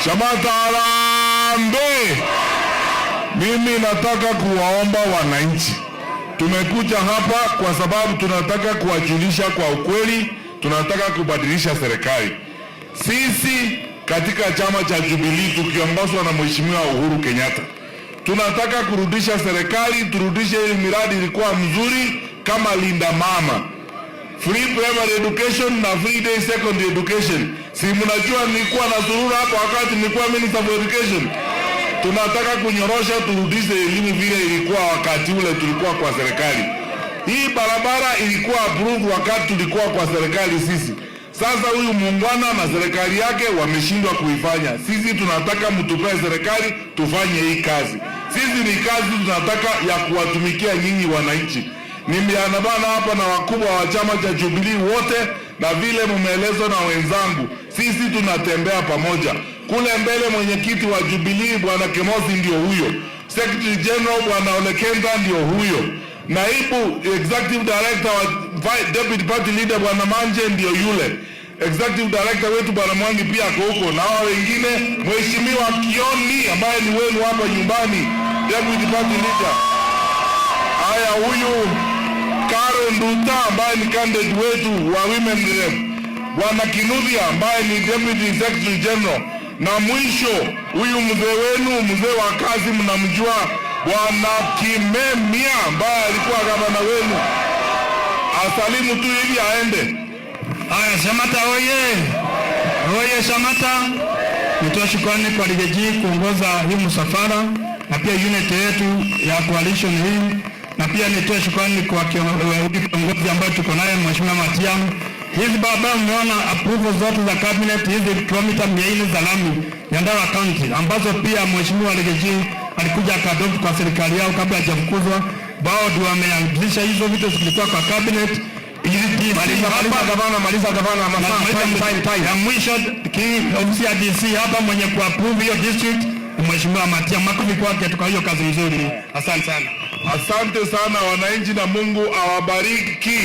Shamata harambee! Mimi nataka kuwaomba wananchi, tumekuja hapa kwa sababu tunataka kuwajulisha kwa ukweli, tunataka kubadilisha serikali. Sisi katika chama cha Jubilee tukiongozwa na Mheshimiwa Uhuru Kenyatta tunataka kurudisha serikali, turudishe ile miradi ilikuwa mzuri kama Linda Mama, free primary education na free day secondary education. Si mnajua nilikuwa na surura hapo wakati nilikuwa minister for education. Tunataka kunyorosha, turudishe elimu vile ilikuwa wakati ule tulikuwa kwa serikali. Hii barabara ilikuwa approved wakati tulikuwa kwa serikali sisi. Sasa huyu muungwana na serikali yake wameshindwa kuifanya. Sisi tunataka mtupee serikali tufanye hii kazi. Sisi ni kazi tunataka ya kuwatumikia nyinyi wananchi. Nimeandamana hapa na wakubwa wa chama cha Jubilee wote, na vile mumeelezwa na wenzangu, sisi tunatembea pamoja. Kule mbele mwenyekiti wa Jubilee Bwana Kemosi ndio huyo, Secretary General Bwana Ole Kenta ndio huyo, naibu executive director wa deputy party leader Bwana Manje ndio yule, executive director wetu Bwana Mwangi pia ako huko, na hao wengine, Mheshimiwa Kioni ambaye ni wenu hapa nyumbani, deputy party leader. Haya, huyu Caro Nduta ambaye ni candidate wetu wa women rep, Bwana Kinuthia ambaye ni deputy secretary general, na mwisho huyu mzee wenu, mzee wa kazi mnamjua, Bwana Kimemia ambaye alikuwa gavana wenu. Asalimu tu hivi aende. Haya, Shamata oye! Oye Shamata! Nitoa shukrani kwa Riggy G kuongoza hii msafara na pia unit yetu ya coalition hii, na pia nitoe shukrani kwa kiongozi ambaye tuko naye, Mheshimiwa Matiang'i. Hizi barabara mmeona approval zote za cabinet, hizi kilomita 400 za lami Nyandarua County ambazo pia Mheshimiwa Riggy G alikuja akaadopt kwa serikali yao kabla hajafukuzwa. Wao ndio wameanzisha hizo vitu zilikuwa kwa cabinet. Maliza, maliza gavana, maliza gavana, masaa, time, time, time. Ya mwisho ofisi ya DC hapa mwenye kuapprove hiyo district ni Mheshimiwa Matiang'i. Makofi kwake kwa hiyo kazi nzuri. Asante sana. Asante sana wananchi, na Mungu awabariki.